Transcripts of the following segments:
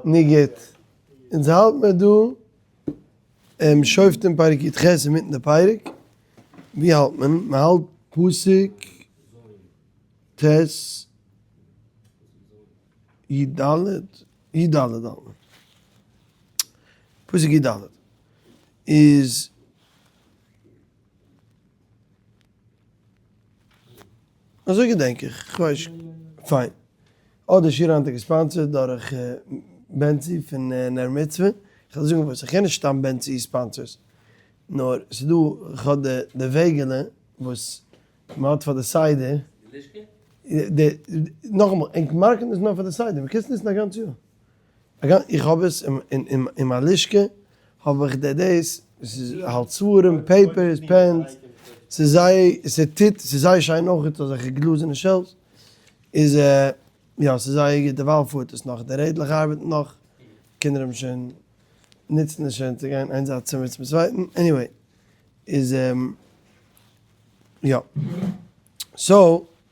נו גוט, אונז האלט מיר דא אום שופטים פרק י ח אינמיטן די פרק, ווי האלט מען? מען האלט פסוק ט י ד, י ד האלט מען, פסוק י ד איז. אזוי געדענק איך, כ'ווייס נישט. פיין. אדער שיעור היינט איז געספאנסערט דורך בענצי פון נר מצוה. כ'וועל זאגן וואס, איך קען נישט סתם בענצי sponsors. נאר ס'איז דא, כ'האב די די וועגעלע וואס מ'האט פאר די סדר. די נאכאמאל, ענק market ן עס נאר פאר די סדר, מ'קען עס נוצן א גאנץ יאר. איך האב עס אין מיין לשכה האב איך די דאס, ס'איז האלט ספרים, papers, pens, ס'איז זייער, ס'טוט, ס'איז זייער שיין אויך, אזעלכע גלאזערנע shelves, איז יא ס'איז זייער גוט, דערווייל פארט עס נאך, די רעדלעך ארבעטן נאך, קינדער האבן שוין, נוצן עס שוין צו גיין איין זייט צימער צום צווייטן, anyway, איז יא, so,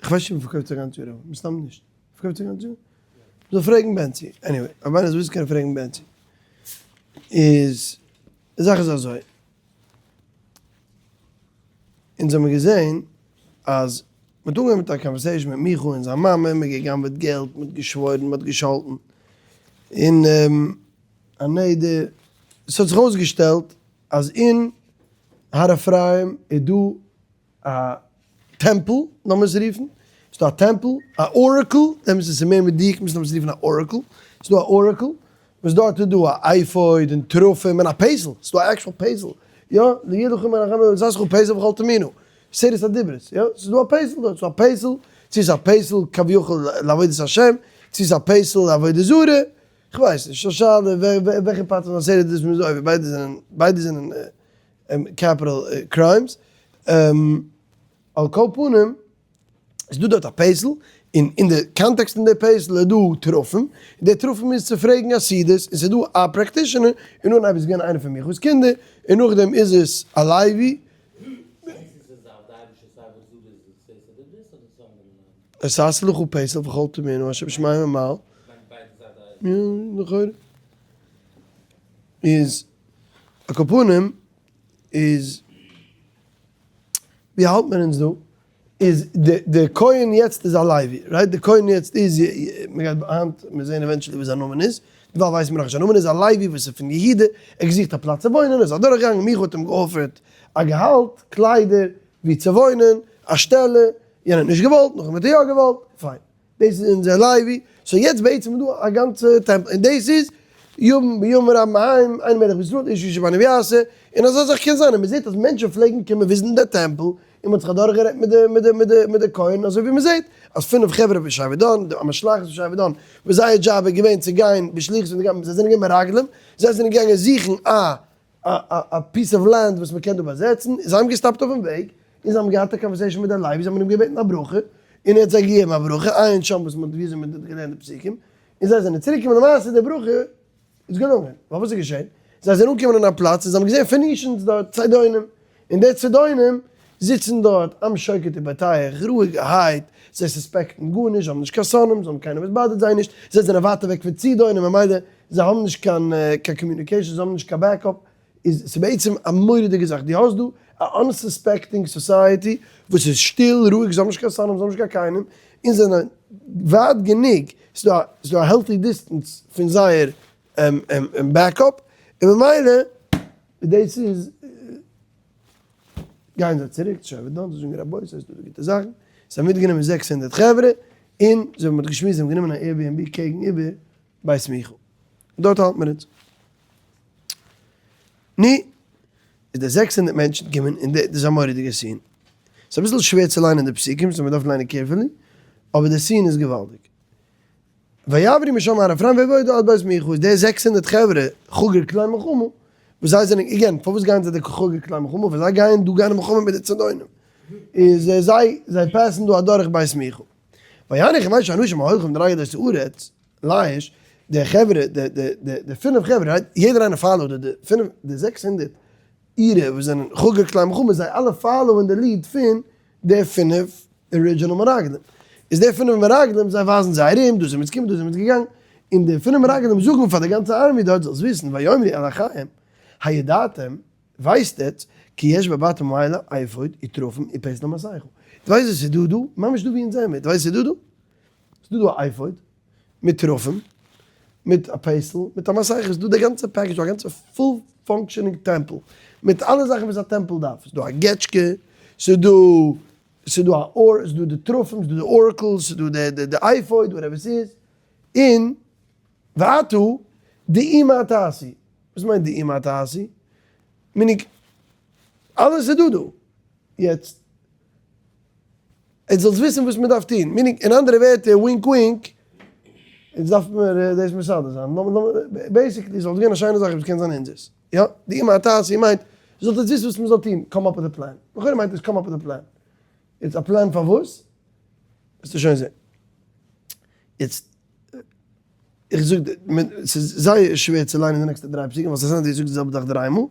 כ'ווייס נישט אויב מ'פארקויפט עס א גאנץ יאר אבער מסתם נישט. פארקויפט זיך גאנץ יאר? זאל פרעגן בענצי. anyway, אויב איינער וויסט קען ער פרעגן בענצי. איז, די זאך איז אזוי. אונז האמיר געזען אז מ'האט אנגעהויבן מיט א conversation מיט מיכאל און זיין מאמע, מ'האט גע'גנב'עט געלט, מ'האט געשוואוירן, מ'האט געשאלטן. און א נדר. ס'האט זיך אויסגעשטעלט אז אין הר אפרים איז דא א טעמפל, לאמיר עס רופן, ס'איז דא א טעמפל, א oracle, דעמאלטס איז עס מער מדויק, מוז מען עס רופן א oracle, ס'איז דא א oracle, וואס דארט איז דא א אפוד און תרפים און א פסל, ס'איז דא א actual פסל, יא, לידך מן החמור וזזך פסל וכל תמינו, עשרת הדיברות, יא, ס'איז דא א פסל דארט, ס'איז דא א פסל, צו ס'איז א פסל כביכול לעבודת השם, צו ס'איז א פסל לעבודה זרה, כ'ווייס נישט, ס'איז א שאלה וועלכע part פון עשרת הדיברות מ'איז עובר, ביידע זענען, ביידע זענען capital crimes, על כל פנים איז דא דארט א פסל, און אין די context פון די פסל איז דא תרפים, און די תרפים איז צו פרעגן עתידות, און ס'איז דא א practitioner, און אנהייב איז געווען איינער פון מיכאל'ס קינדער, און נאכדעם איז עס א לוי. עס לך פסל וכל תמונה אשר בשמים ממעל. יא, לכאורה. איז. על כל פנים איז ווי האלט מען אונז דא? איז די די כהן יעצט איז א לוי, right? די כהן יעצט איז, מען גייט היינט מיר זעהן eventually וואס זיין נאמען איז, דערווייל ווייסן מיר נאכנישט זיין נאמען, איז א לוי וואס איז פון יהודה, ער האט געזוכט א פלאץ צו וואוינען, ער איז אדורכגעגאנגען, מיכה האט אים גע offer ט א געהאלט, קליידער, ווי צו וואוינען, א שטעלע, יענער האט נישט געוואלט, נאכדעם האט ער יא געוואלט, פיין. דאס איז אונזער לוי, so יעצט בעצם איז דא א גאנצע טעמפל, און דאס איז יום ביום רב מהיים, אין מלך בישראל איש איש בניו יעשה, און אזא זאך קען זיין, און מען זעט אז מענטשן פלעגן קומען visit ן די טעמפל, און מען האט זיך אדורכגערעדט מיט די מיט די מיט די מיט די כהן, אזוי ווי מען זעט אז פינף חברה פון שבט דן, די משלחת פון שבט דן, וואס זייער דזשאב איז געווען צו גיין בשליחות פון די גאנצע, זיי זענען געווען מרגלים, זיי זענען געגאנגען זוכן א א piece of land וואס מען קען דא באזעצן, זיי האבן געסטאפט אויפן וועג, און זיי האבן געהאט א conversation מיט די לוי, זיי האבן אים געבעטן א ברכה, און ער האט זיי געגעבן א ברכה, עיין שם וואס מען האט וויאזוי מען האט געלערנט די פסוקים, און זיי זענען צוריק געקומען, למעשה די ברכה איז געלונגען, ווייל וואס איז געשען? זיי זענען אנגעקומען אין א פלאץ און זיי האבן געזען Phoenicians דארט, צידונים, און די צידונים זיצן דארט עם שוקט ובוטח, רואיגערהייט, זיי suspect ן גארנישט, זיי האבן נישט קיין שונאים, זיי האבן קיינער וואס bother ט זיי נישט, זיי זענען ווייט אוועק פון צידונים, ממילא זיי האבן נישט קיין קיין communication, זיי האבן נישט קיין backup, איז ס'בעצם א מורא'דיגע זאך, דו האסט דא א unsuspecting society וואס איז שטיל, רואיג, זיי האבן נישט קיין שונאים, זיי האבן נישט קיין קיינעם, און זיי זענען ווייט גענוג, ס'איז דא ס'איז דא א healthy distance פון זייער backup, און ממילא דאס איז. גייען זיי צוריק צו שבט דן, זיי זאגן רבותי ס'איז דא גוטע זאכן, זיי האבן מיטגענומען 600 חברה, און זיי האבן געשמועסט, זיי האבן גענומען א Airbnb קעגן איבער בית מיכה, דארט האלט מען אונז. נו, איז די 600 מענטשן געקומען, און דאס איז א מורא'דיגע scene, ס'איז אביסל שווער צו ליינען די פסוקים, so מ'דארף ליינען carefully, אבער די scene איז געוואלדיג. ויעברו משם הר אפרים ויבואו עד בית מיכה איז די 600 חברה חגור כלי מלחמה וואס זיי זענען again פארוואס גייען זיי די חגור כלי מלחמה ווייל זיי גייען דא גיין מלחמה מיט די צידונים איז זיי זיי pass ן דא אדורך בית מיכה ויענו חמשת האנשים ההולכים לנגד את הארץ ליש די חברה די די די די פינף חברה יעדער איינער follow ט די פינף די 600 אירע וואס זענען חגור כלי מלחמה זיי אלע follow ען די lead פון די פינף original מרגלים. איז די פינף מרגלים זיי ווייזן זיי ארום, דא זעמיר געקומען, דא זעמיר געגאנגען. און די פינף מרגלים זאגן פאר די גאנצע army דארט, זאלסט וויסן, ויאמרו אל אחיהם, הידעתם, ווייסט עטץ, כי יש בבתים האלה אפוד, ותרפים, ופסל ומסכה. דו ווייסט וואס ס'איז דא דא? ממש דא ווי אונז זעמיר. דו ווייסט וואס איז דא דא? ס'איז דא דא א אפוד, מיט תרפים, מיט א פסל, מיט א מסכה. ס'איז דא די גאנצע package, דא א גאנצע full functioning טעמפל, מיט אלע זאכן וואס א טעמפל דארף. ס'איז דא א געטשקע, ס'איז דא, ס'איז דא א אור, ס'איז דא די תרפים, ס'איז דא די oracles, ס'איז דא די די אפוד, whatever ס'איז. און ועתה דעו מה תעשו. וואס מיינט דעו מה תעשו? meaning אלעס איז דא דא. יעצט עטס זאלטס וויסן וואס מען דארף טון. meaning אין אנדערע ווערטער wink wink, יעצט דארף מען דאס מסדר זיין. basically זאל עס געווען א שיינע זאך אויב עס קען זיין אונזערס. יא, דעו מה תעשו מיינט זאלט עטס וויסן וואס מען זאל טון, come up with a plan. לכאורה מיינט עס come up with a plan. יעצט א plan פארוואס? וועסטו שוין זען. יעצט, איך זאג דיר, ס'איז זייער שווער צו ליינען די נעקסטע דריי פסוקים, ווייל ס'איז ווי דו זאגסט די זעלבע זאך דריי מאל.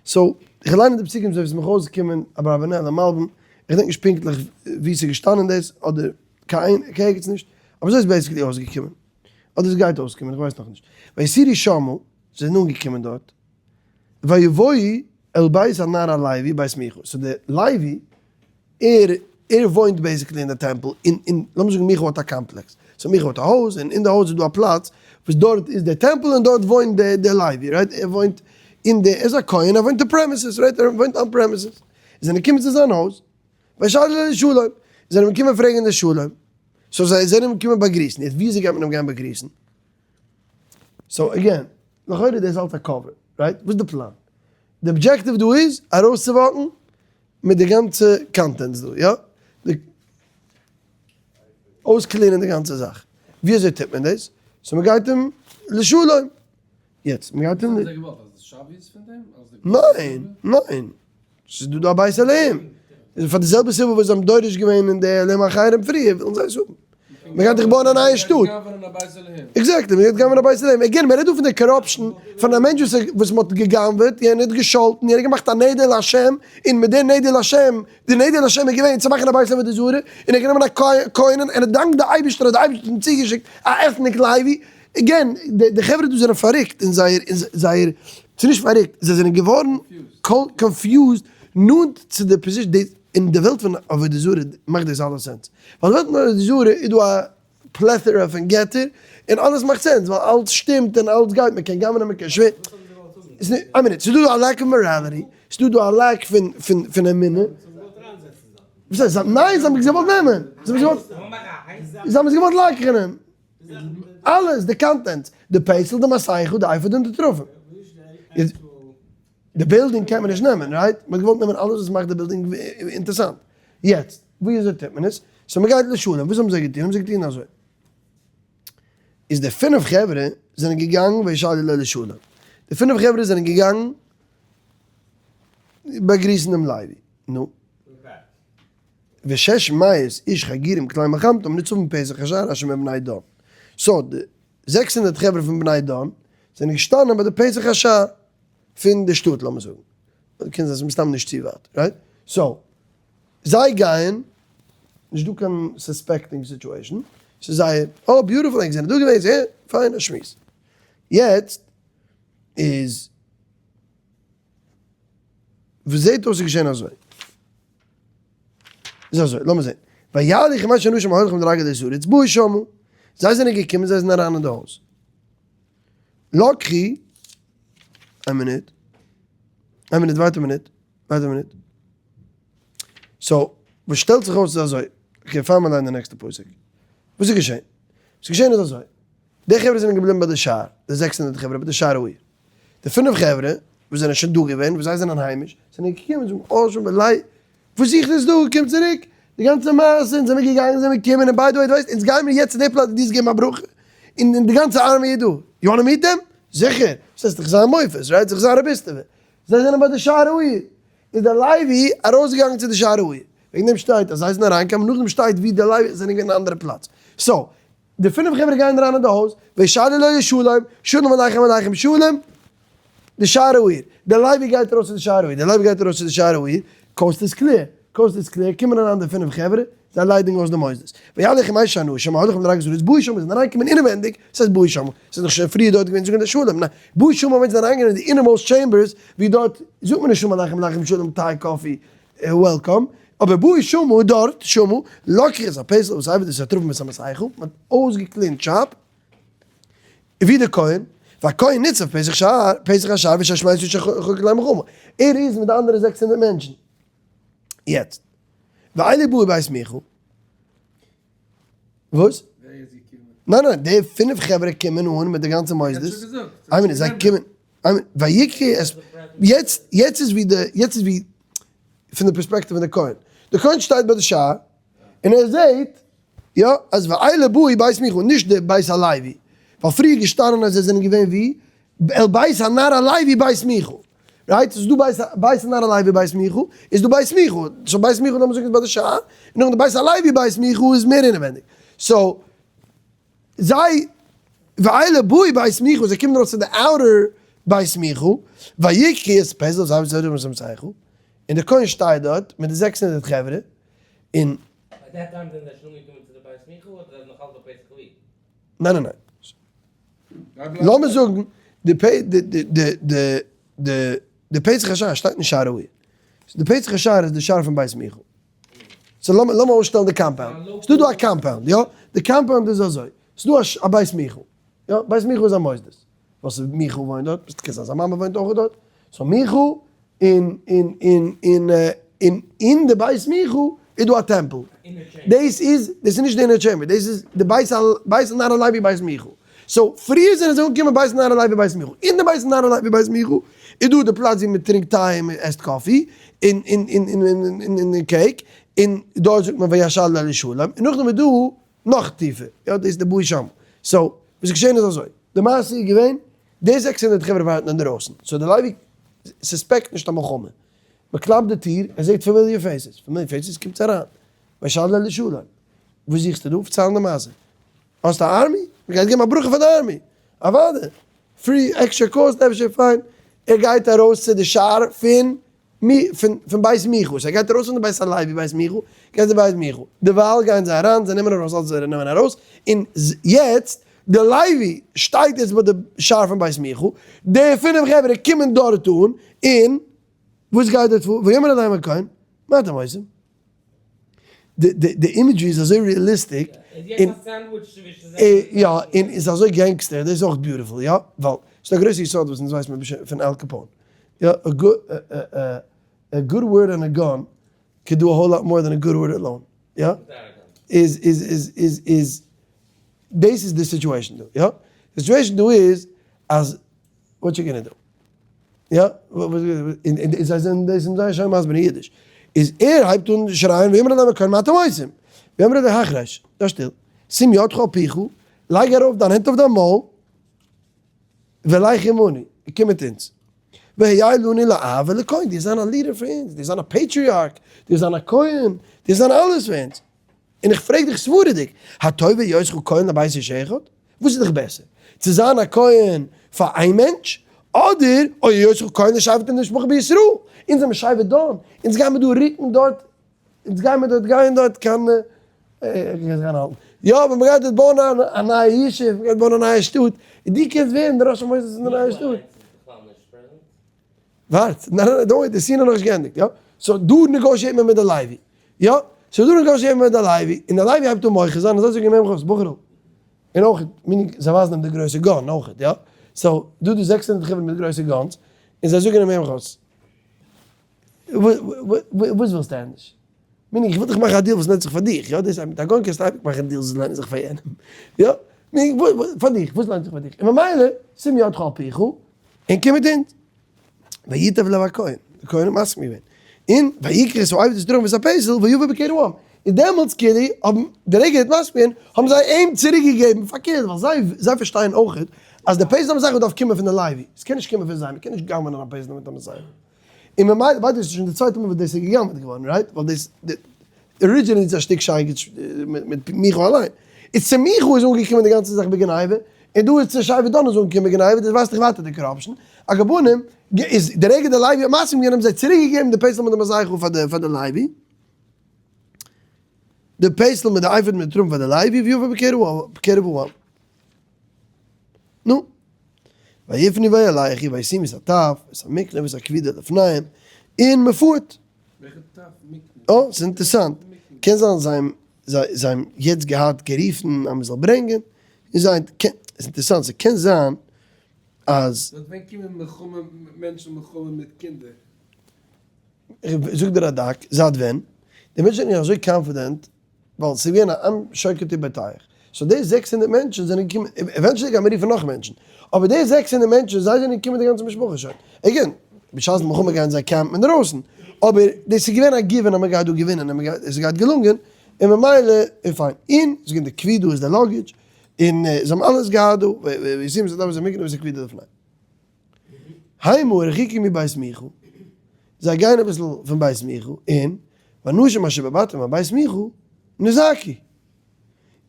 so, איך ליין די פסוקים אזוי ווי ס'איז מיך אויסגעקומען, אברבנאל און מלבים, איך געדענק נישט פונקטליך וואו ס'איז געשטאנען דאס, אדער קיין ערגעץ נישט, אבער אזוי איז basically אויסגעקומען. אדער ס'גייט אויסקומען, איך ווייס נאכנישט. ויתורו שמה, זיי זענען אנגעקומען דארט, ויבואו אל בית הנער הלוי בית מיכה, so דער לוי, ער ער וואוינט basically אין די טעמפל, און און לאמיר זאגן מיכה האט א קאמפלעקס, so מיכה האט א הויז, און אין די הויז איז דא א פלאץ וואס דארט איז די טעמפל און דארט וואוינט די די לוי, right? ער וואוינט אין די, ער איז א כהן, ער וואוינט אין premises, right? ער וואוינט on premises. זענען געקומען צו זיין הויז, וישאלו לשלום, זענען געקומען פרעגן די שלום, so זיי זענען אים געקומען באגריסן, יעצט ווי אזוי גייט מען אים גיין באגריסן? so again, לכאורה דאס איז אלץ א cover, right? וואס איז די פלאן? די objective דא איז ארויסצו walk ן מיט די גאנצע contents דא, יא? די אויס clean ען די גאנצע זאך. ווי אזוי טוט מען דאס? so מען גייט אים לשלום. יעצט, מען גייט אים. ניין, ניין. ס'איז דא דא א בית אלהים. פאר די זעלבע סיבה וואס זיי האבן דורש געווען אין די אלהים אחרים פריער, ווילן זיי עס האבן. מען גייט דאך בויען א נייע שטאט. exactly, מען גייט גנב'ען א בית אלהים. again, מען רעדט דא פון די corruption פון א מענטש וואס מען האט גע'גנב'עט, יענער האט געשאלטן, יענער האט געמאכט א נדר להשם, און מיט די נדר להשם, די נדר להשם איז געווען צו מאכן א בית עבודה זרה, און ער האט גענומען א כהן און ער האט דאנקט די אייבערשטער אז די אייבערשטער האט אים צוגעשיקט א ethnic לוי. again, די חברה דא זענען פארריקט אין זייער, אין זייער, ס'איז נישט פארריקט, זיי זענען געווארן confused נאנט צו די position, אין די וועלט פון עבודה זרה מאכט דאס אלעס sense, ווייל אין די וועלט פון עבודה זרה איז דא א plethora פון געטער, און אלעס מאכט sense, ווייל אלעס שטימט און אלעס גייט, מען קען גנב'נען מען קען שווער, איין מינוט, ס'איז דא דא א lack of morality, ס'איז דא דא א lack פון פון פון אמונה. וואס הייסט? ניין זיי האבן עס געוואלט נעמען, זיי האבן עס געוואלט לייקענען. אלעס, די contents, די פסל, די מסכה, די אפוד און די תרפים. די בילדינג קען מען נישט נעמען, right? מען האט געוואלט נעמען אלעס וואס מאכט די בילדינג אינטערסאנט. יעצט, ווי אזוי טוט מען עס? so מען גייט לשלום, וואס האבן זיי געטון? האבן זיי געטון אזוי. איז די פינף חברה זענען געגאנגען וישאלו לו לשלום. די פינף חברה זענען געגאנגען באגריסן דעם לוי. נו. ושש מאות איש חגורים כלי מלחמתם נצבים פתח השער אשר מבני דן. so די 600 חברה פון בני דן זענען געשטאנען ביי די פתח השער פון די שטאט לאמיר זאגן. קען זיין ס'איז מסתם נישט צו ווייט, right? so זיי גייען, נישט דא קיין suspecting situation, ס'איז זייער, אה beautiful ענק זענען דא געווען, זעהר פיין א שמועס. יעצט איז וואס זעהט אויס איז געשען אזוי. איז אזוי, לאמיר זעהן. ויעלו חמשת האנשים ההולכים לרגל את הארץ באו שמה. זיי זענען געקומען, זיי זענען אריין אין די הויז. לקחו, איין מינוט, איין מינוט, ווארט א מינוט, ווארט א מינוט. so, וואס שטעלט זיך אויס איז אזוי, okay, פאר מיר ליינען די נעקסטע פסוק. וואס איז געשען? וואס איז געשען איז אזוי, די חברה זענען געבליבן ביי די שער, די 600 חברה ביי די שער העיר. די פינף חברה וואס זענען שוין דא געווען, וואס זיי זענען היימיש, זענען געקומען זאגן, אה, שוין ביי וואס זוכט עס דא? קום צוריק! די גאנצע מעשה, אונז זעמיר געגאנגען, זעמיר געקומען, און by the way, דו ווייסט, אונז גיימיר יעצט צו די פלאץ וואו דו האסט געגעבן א ברכה, און די גאנצע army איז דא. you wanna meet them? זיכער! וואס הייסט איך זיין מופת, right? זיך זיין רביסטעווע. זיי זענען ביי די שער העיר. איז דער לוי ארויסגעגאנגען צו די שער העיר. וועגן דעם שטייט אז זיי זענען אריינגעקומען, נאכדעם שטייט ווי די לוי זענען געווען אין א אנדערע פלאץ. so, די פינף חברה גייען אריין אין די הויז, וישאלו לו לשלום, שלום עליכם עליכם שלום, די שער העיר, די לוי גייט ארויס צו די שער העיר, די לוי גייט ארויס צו די שער העיר, coast is clear, coast is clear, קומען אריין די פינף חברה, זיי ליידיגן אויס די מוסדות. וילך עם אש האנשים ההולכים לרגל זרועות באו שמה, זיי זענען אריינגעקומען אינעווענדיג, וואס הייסט באו שמה? ס'איז דאך שוין פריער דארט געווען זאגן די שלום, ניין, באו שמה מיינט זיי זענען אריינגעגאנגען אין די innermost chambers, ווי דארט זאגט מען נישט שלום עליכם עליכם שלום טיי coffee welcome, אבער באו שמה דארט שמה לקחו את הפסל ואת האפוד ואת התרפים ואת המסכה, מען האט אויסגעקלינט שאפ, ווי דער כהן, והכהן ניצב פתח שער, פתח השער ושש מאות איש החוגג להם מלחמה, ער איז מיט די אנדערע 600 מענטשן. יעצט, ואלה באו בית מיכה, וואס? ווער איז געקומען? ניין ניין, די פינף חברה קומען אן מיט די גאנצע מוסדות, איין מינוט, זיי קומען, איין מינוט, ויקחו את, יעצט, יעצט איז ווי די, יעצט איז ווי, פון די perspective פון די כהן, די כהן שטייט ביי די שער, און ער זעט, יא, אז ואלה באו בית מיכה, נישט די בית הלוי, ווייל פריער געשטאנען אז זיי זענען געווען ווי, אל בית הנער הלוי בית מיכה, right? ס'איז דא בית בית הנער הלוי בית מיכה, איז דא בית מיכה, so בית מיכה לאמיר זאגן איז ביי די שער, און נאכדעם די בית הלוי בית מיכה איז מער אינעווענדיג, so זיי ואלה באו בית מיכה, זיי קומען ארויס צו די outer בית מיכה, ויקחו את הפסל זיי זאגן וואס זיי זוכן, און דער כהן שטייט דארט מיט די 600 חברה, און. ביי that time זענען זיי שוין אנגעקומען צו די בית מיכה אדער זיי זענען נאך אלץ ביי פתח לוי? ניין ניין ניין. לאמיר זאגן די פ די די די די די די פתח השער שטייט נישט שער ראיה. די פתח השער איז די שער פון בית מיכה. so לאמיר לאמיר אויסשטעלן די compound. ס'דא דא א compound, יא? די compound איז אזוי. ס'דא א בית מיכה. יא, בית מיכה איז א מוסדות. וואס איז מיכה וואוינט דארט? קען זיין זיין מאמע וואוינט אויך דארט. so מיכה און און און און און אין די בית מיכה איז דא א טעמפל. דאס איז, דאס איז נישט די inner chamber, דאס איז די בית ה בית הנער הלוי בית מיכה. so פריער זענען זיי אנגעקומען בית הנער הלוי בית מיכה. אין די בית הנער הלוי בית מיכה איז דא די פלאץ ווי מען טרינקט טיי און מען עסט coffee און און און און און און cake, און דארט זאגט מען וישאל אלי שלום, און נאכדעם איז דא נאך טיפער, יא דאס איז די באו שמה. so וואס איז געשען איז אזוי, די מעשה איז געווען, די 600 חברה ווארטן אינדערויסן, so די לוי suspect נישט א מלחמה, מען קלאפט די טיר, ער זעט familiar faces, familiar faces קומטס אריין, וישאל אלי שלום, וואס זוכסטו דא? פארצייל די מעשה, האסט א army? מען גייט געבן א ברכה פאר די army, אוודאי, free extra cost אפשר, פיין, ער גייט ארויס צו די שער פון פון בית מיכה, ער גייט ארויס פון די בית הלוי בית מיכה, גייט צו בית מיכה, דערווייל גייען זיי אריין, זיי נעמען ארויס אלעס וואס זיי נעמען ארויס, און יעצט, די לוי שטייט יעצט ביי די שער פון בית מיכה, די פינף חברה קומען דארט אן, און וואס גייט דארט פאר, ויאמר אליהם הכהן, מה אתם עושים? די imagery איז אזוי realistic, און יא, און איז אזוי gangster, דאס איז אויך beautiful, יא, ווייל ס'איז דא א גרויסע יסוד וואס אונז ווייסט מיר פון על קאפאון, יא, a good word and a gun can do a whole lot more than a good word alone, יא, איז איז איז איז איז דאס איז די situation דא, יא, די situation דא איז אז what you gonna do? יא, און זיי זענען דאס זענען זייער שיין מסביר אין אידיש. איז ער הייבט אן שרייען ויאמר אליהם הכהן מה אתם עושים? ויאמר אליהם החרש, זיי שטיל, שים ידך על פיך, לייג ארויף דיין הענט אויף דיין מויל, ולך עמנו, קום מיט אונז. והיה לנו לאב ולכהן, דו זיין א leader פאר אונז, דו זיין א patriarch, דו זיין א כהן, דו זיין אלעס פאר אונז. און איך פרעג דיך סברה'דיג, הטוב היותך כהן לבית איש אחד? וואס איז דיך בעסער, צו זיין א כהן פאר איין מענטש, אדער או היותך כהן לשבט ולמשפחה בישראל? אונז זעמיר שבט דן, אונז גיימיר דא רוקן דארט, אונז גיימיר דארט גיין דארט קיין, יא, אבער מ'גייט דארט בויען א נייע ישוב, מ'גייט בויען א נייע שטאט, און דו קענסט ווערן דער ראש המוסדות אין די נייע שטאט. ווארט, ניין ניין don't wait, די scene איז נאכנישט געענדיגט, יא? so דא negotiate מען מיט די לוי, יא? so דא negotiate מען מיט די לוי, און די לוי הייבט אן מוחה זיין, אזוי זאגן אים חוץ, בחור'ל, און אויך, meaning זיי ווייזן אים די גרויסע gun אויך, יא? so דא די 600 חברה מיט גרויסע guns, און זיי זאגן אים חוץ, וואס ווילסטו ענדערש? meaning איך וויל דיך מאכן א deal וואס לוינט זיך פאר דיך, יא? דאס מיט א gun קענסטו אייביג מאכן deals וואס לוינען זיך פאר יענעם, יא? meaning פאר דיך, וואס לוינט זיך פאר דיך? און ממילא, שים ידך על פיך, און קום מיט אונז. וייטב לב הכהן, די כהן האט מסכים געווען, און ויקחו את האפוד ואת התרפים ואת הפסל ויבאו בקרב העם, און דעמאלטס כאילו האבן די רגע ער האט מסכים געווען, האבן זיי אים צוריק געגעבן, פארקערט ווייל זיי זיי פארשטייען אויכעט אז די פסל והמסכה דארף קומען פון די לוי, עס קען נישט קומען פון זיי, מען קען נישט גנב'נען א פסל מיט א מסכה. און ממילא, by the way ס'איז שוין די צווייטע מאל וואס דאס איז גע'גנב'עט געווארן, right? ווייל דאס originally איז א שטיק שייגעץ מיט מיכה אליין. איז צו מיכה איז אנגעקומען די גאנצע זאך בגניבה, און דא איז צו שבט דן איז אנגעקומען בגניבה, דאס ווייזט דאך ווייטער די corruption. על כל פנים, איז די רגע די לוי האט מסכים געווען האבן זיי צוריק געגעבן די פסל מיט די מסכה פאר די פאר די לוי. די פסל מיט די אפוד מיט די תרומה פאר די לוי ויבא בקרב העם. נו. ויפנו וילכו וישימו את הטף ואת המקנה ואת הכבודה לפניהם, און מען פארט. וועלכע טף מקנה? אה, ס'איז אינטערסאנט. קען זיין זיי האבן זיי האבן יעצט געהאט גערופן אז מען זאל ברענגען, און זיי, ס'איז אינטערסאנט, ס'קען זיין אז. זייט ווען קומען מלחמה מענטשן מלחמה מיט קינדער? זאגט דער רד"ק, זייט ווען? די מענטשן זענען אזוי confident ווייל ס'איז געווען א עם שוקט ובוטח, so די 600 מענטשן זענען געקומען, eventually גייען מיר רופן נאך מענטשן, אבער די 600 מענטשן זיי זענען געקומען די גאנצע משפחה שוין, again, בשעת די מלחמה גייען זיי camp ן אינדרויסן, אבער דאס איז געווען א given אז מ'גייט דא געווינען און מ'גייט, עס גייט געלונגען, און ממילא איז פיין, און ס'איז געווען די כבידה איז די luggage, און זיי האבן אלעס געהאט דא, המה הרחיקו מבית מיכה, זיי גייען אביסל פון בית מיכה, און ואנשים אשר בבתים מבית מיכה נזעקו.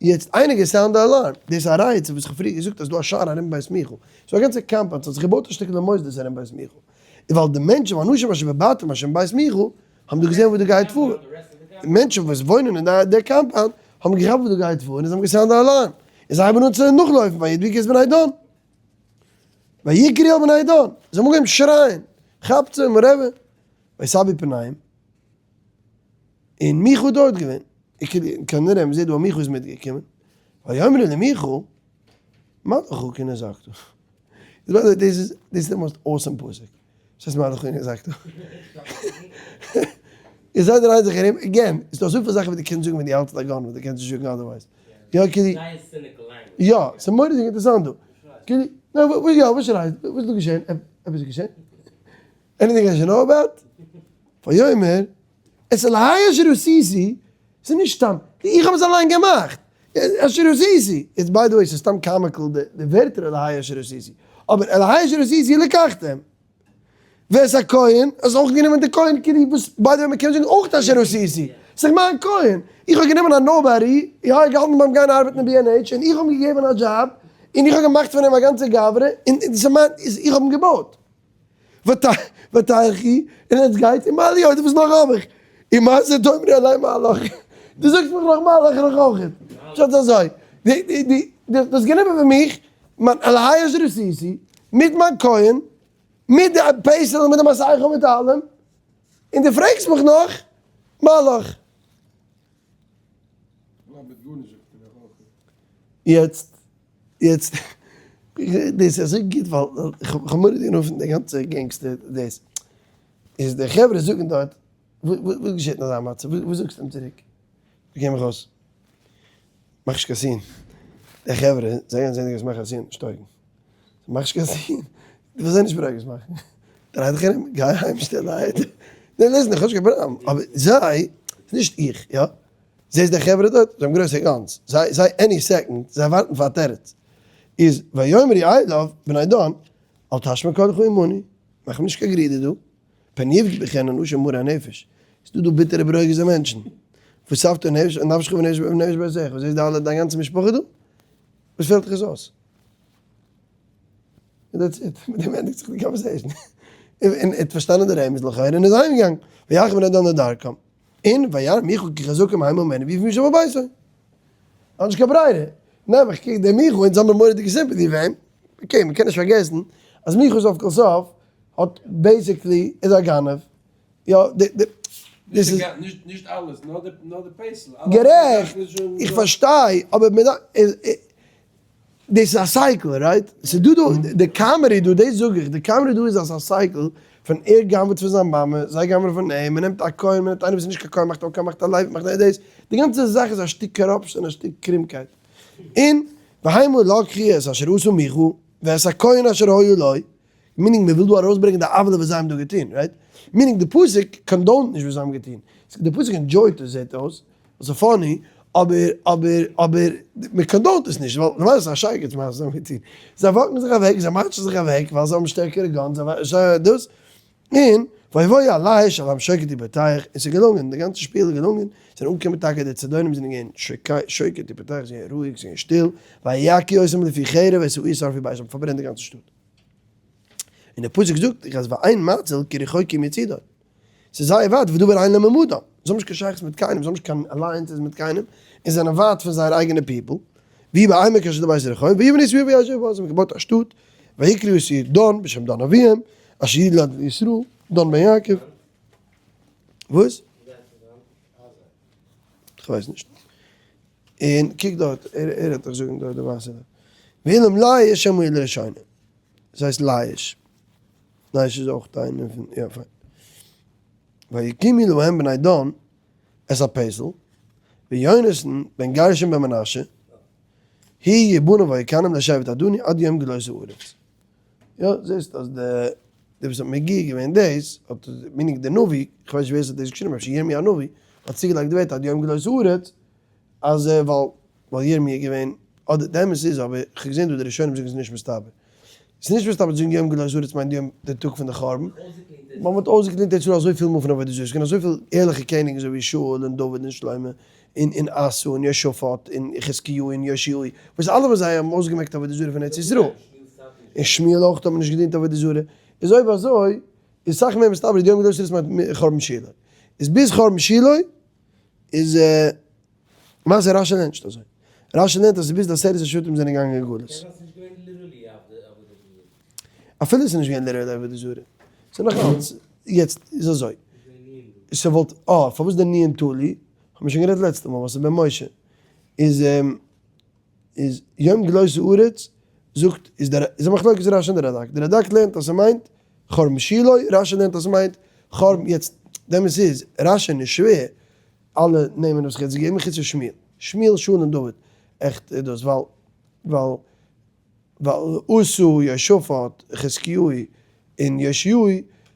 יעצט איינער געסאונד די alarm, דאס איז א ראיה צו וואס איך האב פריער געזאגט אז דא א שער ארום בית מיכה, ס'איז א גאנצע compound, ס'האט זיך געבויט א שטיקל מוסדות ארום בית מיכה, און ווייל די מענטשן ואנשים אשר בבתים אשר מבית מיכה האבן דא געזען וואס דא גייט פאר, די מענטשן וואס וואוינען אין די compound האבן געכאפט וואס דא גייט פאר און זיי האבן געסאונד די alarm, און זיי הייבן אן צו נאכלויפן וידבקו את בני דן. ויקראו אל בני דן, זיי האבן אנגעהויבן שרייען, כאפטס אים, רבי, ויסבו פניהם, און מיכה איז דארט געווען, כנראה מ'זעט דא אז מיכה איז מיטגעקומען, ויאמרו למיכה, מה לך כי נזעקת? דאס איז דאס איז די most awesome פסוק, וואס הייסט מה לך כי נזעקת? איר זייט דרייט זיך ארום, again, ס'איז דא אזויפיל זאכן וואס דו קענסט זאגן ווען דו האלטסט א gun וואס דו קענסט נישט זאגן otherwise. יא כאילו. יא, ס'איז מורא'דיג אינטערעסאנט דא. כאילו, ניין וואס יא, וואס שרייסט? וואס איז דא געשען? עפעס איז געשען? Anything I should know about? ויאמר, את אלהי אשר עשיתי, ס'איז נישט סתם, איך האב עס אליין געמאכט, אשר עשיתי, איז by the way ס'איז סתם comical די ווערטער אלהי אשר עשיתי, אבער אלהי אשר עשיתי לקחתם. ואת הכהן, האסט אויך גענומען די כהן כאילו וואס by the way מ'קען זאגן אויך אשר עשיתי, ס'איז דאך מיין כהן, איך האב גענומען א nobody, יא ער האט געהאלטן ביים גיין ארבעטן אין B&H און איך האב אים געגעבן א דזשאב, און איך האב געמאכט פון אים א גאנצע גברא, און ס'איז מיין, איך האב אים געבויט. ותלכו, און עטס גייט, ומה לי עוד, וואס נאך האב איך? ומה זה תאמרי אלי מה לך, דו זאגסט מיך נאך מה לך נאך אויכעט, פשט אזוי, דו האסט גענומען פון מיך מיין אלהי אשר עשיתי, מיט מיין כהן, מיט די פסל און מיט די מסכה און מיט אלעם, און דו פרעגסט מיך נאך מה לך. יעצט, יעצט, דאס איז אזוי גוט ווייל איך האב מורא'דיג גענומען די גאנצע gangster דאס, איז די חברה זאגן דארט, וואס געשעט אין אזא מצב, וואס זאגסטו אים צוריק? זיי קומען מיך אויס, מאך נישט קיין scene, די חברה זיי גייען זעהן דו גייסט מאכן א scene, נישט טויגן, מאך נישט קיין scene, דו ווילסט זיי נישט ברוגז מאכן, דריי דיך ארום, גיי אהיים שטילערהייט, ניין listen איך האב נישט קיין פראבלעם, אבער זיי, נישט איך, יא, זעסט די חברה דארט, זיי האבן גרויסע guns, זיי, זיי any second, זיי ווארטן פאר א תירוץ, איז ויאמרו אליו בני דן, אל תשמע קולך עמנו, מאך נישט קיין גערודער דא, פן יפגעו בך אנשים מרי נפש, ס'איז דא דא ביטערע ברוגז'ע מענטשן, וספת נפש נפשך ונפש ונפש ביתך, וואס איז די אלע דיין גאנצע משפחה דא? וואס פעלט דיך עס אויס? און that's it, מיט דעם ענדיגט זיך די conversation. און ער האט פארשטאנען די רמז לכאורה און איז אהיימגעגאנגען, וילכו בני דן לדרכם, און וירא מיכה כי חזקים המה ממנו ויפנו משם אל ביתו. האט נישט קיין ברירה, נעבעך קוק דער מיכה, אונז האמיר מורא'דיגע sympathy פאר אים, okay מ'קען נישט פארגעסן אז מיכה סוף כל סוף האט basically איז א גנב, יא די די דאס איז. נישט אלעס, נאר די נאר די פסל. גערעכט, איך פארשטיי, אבער מען דארף, דאס איז א cycle, right? ס'איז דא דא, די comedy דא, דאס זאג איך, די comedy דא איז אז א cycle פון ער גנב'עט פון זיין מאמע, זיי גנב'ענען פון אים, מען נעמט א כהן, מען נעמט איינער וואס איז נישט קיין כהן, מאכט א כהן, מאכט א לוי, מאכט דאס, די גאנצע זאך איז א שטיק corruption, א שטיק קרומקייט. און והמה לקחו את אשר עשה מיכה, ואת הכהן אשר היה לו, meaning מען וויל דא ארויסברענגען די עוולה וואס זיי האבן דא געטון, right? Meaning די פסוק condone ט נישט וואס זיי האבן געטון, די פסוק enjoy ט עס זעט אויס, וואס איז funny, אבער אבער אבער מען condone ט עס נישט, ווייל למעשה איז א שייגעץ מה זיי האבן געטון, זיי walk ן זיך אוועק, זיי מארטשן זיך אוועק ווייל זיי האבן שטערקערע guns, זיי דאס, און ויבואו אל ליש אל עם שוקת ובוטח, און ס'איז געלונגען, די גאנצע שפיל איז געלונגען, זענען אנגעקומען טאקע די צידונים זענען געווען שוקת ובוטח, זענען געווען רואיג, זענען געווען שטיל, ויכו אותם לפי חרב ואת העיר שרפו באש, האבן פארברענט די גאנצע שטאט. און דער פסוק זאגט אז ואין מציל כי רחוקים מצידון, ס'איז זייער ווייט ודבר אין להם עמדם. זיי האבן נישט קיין שייכות מיט קיינעם, זיי האבן נישט קיין alliances מיט קיינעם, און זענען ווייט פון זייער אייגענע people, ויהי בעמק אשר לבית רחוב, ויבנו את העיר וישבו בה, זיי האבן געבויט א שטאט, ויקראו את העיר דן בשם דן אביהם, אשר ילד לישראל, דן בן יעקב. וואס? כ'ווייס נישט. און קוק דארט, ער האט דאך זאגן דארט די מעשה דארט. ואילם לייש שם העיר לראשונה. עס הייסט לייש. לייש איז אויך איינער פון, יא פיין. ויקימו להם בני דן את הפסל, ויונתן בן גרשון בן מנשה, הוא ובניו ויקנם לשבט הדני עד יום גלות הארץ. יא, זעסט אז די די וואס האט מגיה געווען דאס, האט meaning די נביא, איך ווייס נישט ווער עס האט דאס געשריבן, אפשר ירמי' הנביא, האט צוגעלייגט די ווערטער עד יום גלות הארץ, אז ווייל ווייל ירמי' איז געווען, אדער די אמת איז אבער, איך האב געזען דא די ראשונים זאגן עס איז נישט מסתבר. עס איז נישט מסתבר צו זאגן יום גלות הארץ מיינט יום די טאג פון די חורבן. ווייל מען האט אויסגעקלינט ארץ ישראל אזויפיל מאל פון עבודה זרה, עס איז געווען אזויפיל ערליכע קעניגן אזוי ווי שאול און דוד און שלמה און און אסא און יהושפט און חזקיהו און יאשיהו, וואס אלע פון זיי האבן אויסגעמעקט עבודה זרה פון ארץ ישראל. און שמואל אויך האט מען נישט געדינט עבודה זרה. איז אויב אזוי איז סאך מער מסתבר אז יום גלות הארץ מיינט חורבן שילה. איז ביז חורבן שילה איז למעשה רשי לערנט נישט אזוי. רשי לערנט אז ביז די עשרת השבטים זענען געגאנגען אין גלות. אפילו עס איז נישט געווען literally עבודה זרה. ס'איז נאך אלץ. יעצט איז אזוי. ס'וואלט, אה, פארוואס די נו"ן תלוי? האבן מיר שוין גערעדט לעצטע מאל, ווייל ס'איז בן משה. איז איז יום גלות הארץ זאגט איז דער איז א מחלוקת רשי און די רדק. די רדק לערנט אז ס'מיינט חורבן שילה, רשי לערנט אז ס'מיינט חורבן, יעצט די אמת איז רשי איז נישט שווער, אלע נעמען וואס איך האב יעצט געגעבן חוץ פון שמואל, שמואל שאול און דוד, עכט איז דאס ווייל ווייל ווייל אסא, יהושפט, חזקיהו און יאשיהו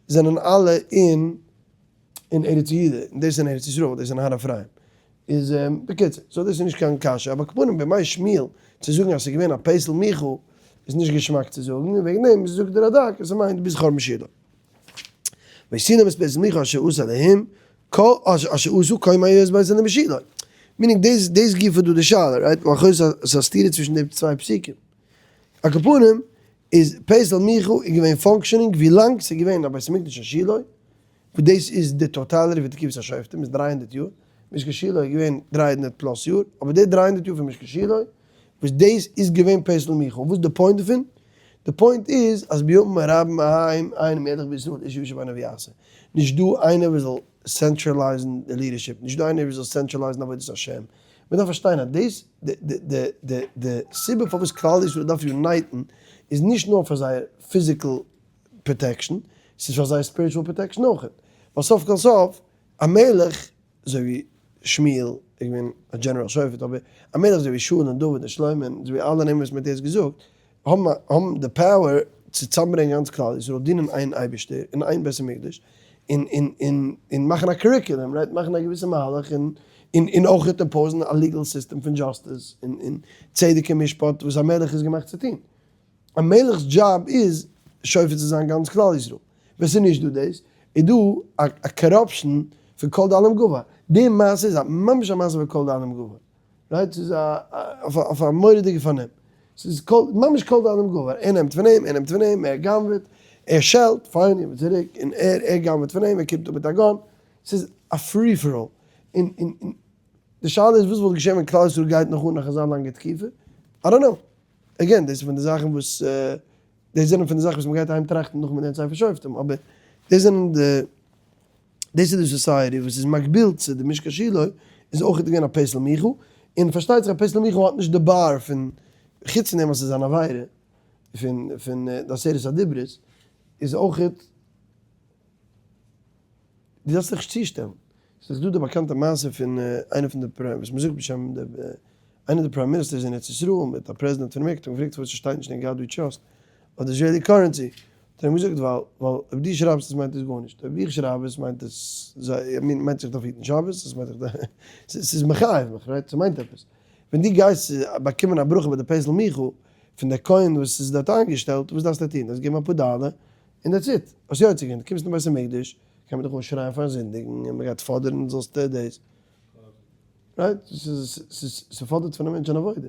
זענען אלע אין אין ארץ יהודה, און דאס איז אין ארץ ישראל, דאס איז אין הר אפרים. איז בקיצור, so דאס איז נישט קיין קשיא, אבער כפנים בימי שמואל צו זאגן אז ס'איז געווען א פסל מיכה איז נישט געשמאק צו זאגן, און וועגן דעם זאגט דער רדק אז ס'מיינט ביז חורבן שילה. וישנאו את פסל מיכה אשר עשה אלהים, אשר עשו כל ימי היות בית אלהים בשילה. meaning דאס דאס גופא דא די שאלה, right? ווייל לכאו' איז א סתירה צווישן די צוויי פסוקים. על כל פנים איז פסל מיכה איז געווען functioning ווילאנג ס'איז געווען א בית המקדש אין שילה, וואס דאס איז די טאטאלער ווי תקופת השופטים איז 300 יאר, משכן שילה איז געווען 300 plus יאר, אבער די 300 יאר פון משכן שילה, וואס דאס איז געווען פסל מיכה, וואס איז די point דערפון? די point איז אז בימים הרבים ההם אין מלך בישראל איש הישר בעיניו יעשה, נישט דא איינער וואס זאל centralize ן די leadership, נישט דא איינער וואס זאל centralize ן עבודת השם, מען דארף פארשטיין אז דאס די די סיבה פארוואס כלל ישראל דארף unite ן איז נישט נאר פאר זייער physical protection, ס'איז פאר זייער spiritual protection אויך, ווייל סוף כל סוף א מלך אזוי ווי שמואל איז געווען א general שופט, אבער א מלך אזוי ווי שאול און דוד און שלמה און אזוי ווי אלע נעמען וואס מען האט יעצט געזאגט, האבן האבן די power צו צוזאמברענגען גאנץ כלל ישראל, דינען איין אייבערשטער אין איין בית המקדש, און און און און מאכן א curriculum, right, מאכן א געוויסע מהלך, און און און אויך impose ן א legal system פון justice און און צדק און משפט וואס א מלך איז געמאכט צו טון. א מלך'ס דזשאב איז שופט צו זיין גאנץ כלל ישראל. ווען ס'איז נישט דא דאס, איז דא א corruption פון כל דאלים גבר. די מעשה איז א ממש א מעשה פון כל דאלים גבר. right? ס'איז א אויף א מורא'דיגע פארנעם. ס'איז כל ממש כל דאלים גבר. ער נעמט פון אים, ער נעמט פון אים, ער גנב'עט, ער שעלט, פיין, איך בין צוריק, און ער ער גנב'עט פון אים, ער קומט אפ מיט א gun. ס'איז א free for all. און און און די שאלה איז וואס וואלט געשען ווען כלל ישראל גייט נאך אן נאך אזא לאנגע תקופה? I don't know. Again, דאס איז פון די זאכן וואס, דאס זענען פון די זאכן וואס מ'גייט אהיים טראכטן נאכן מ'לערנט ספר שופטים, אבער דאס זענען די, דאס איז די society וואס איז מקביל צו די משכן שילה, איז אויך געווען א פסל מיכה, און פארשטייט זיך א פסל מיכה האט נישט די bar פון, חוץ פון דעם אז ס'איז אן עבירה פון פון די עשרת הדיברות, איז אויך. דו דארפסט דיך נישט צושטעלן. ס'איז דאך דא די באקאנטע מעשה פון איינער פון די prime וואס מ'זאגט בשם די איינער די prime ministers אין ארץ ישראל מיט א פרעזידענט פון אמעריקע האט אים געפרעגט פארוואס ס'שטייט נישט אין God We Trust אויף די Israeli currency האט ער אים געזאגט ווייל ווייל אויב דו שרייבסט עס מיינט עס גארנישט אויב איך שרייב עס מיינט עס זיי I mean מיינט איך דארף היטן שבת עס מיינט איך דארף ס'איז מחייב מיך right ס'מיינט עפעס ווען דו גייסט באקומען א ברכה ביי די פסל מיכה פון די כהן וואס איז דארט איינגעשטעלט וואס דארפסטו טון דארפסט געבן אפאר דאלער און that's it. האסט יוצא געווען, דו קומסט אין בית המקדש, קען מען דיך אנשרייען פארן זינדיגן, און מען גייט פאדערן זאלסט דאס. Right? ס'פאדערט פון א מענטש אן עבודה.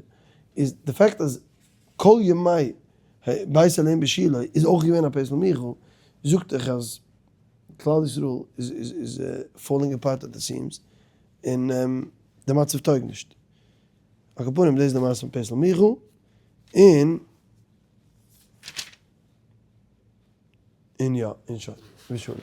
איז די fact אז כל ימי בית אלהים בשילה איז אויך געווען א פסל מיכה, זאגט דיך אז. כלל ישראל איז איז איז falling apart at the seams, און די מצב טויג נישט. על כל פנים דאס איז די מעשה פון פסל מיכה, און און יא, און שוין, ושלום.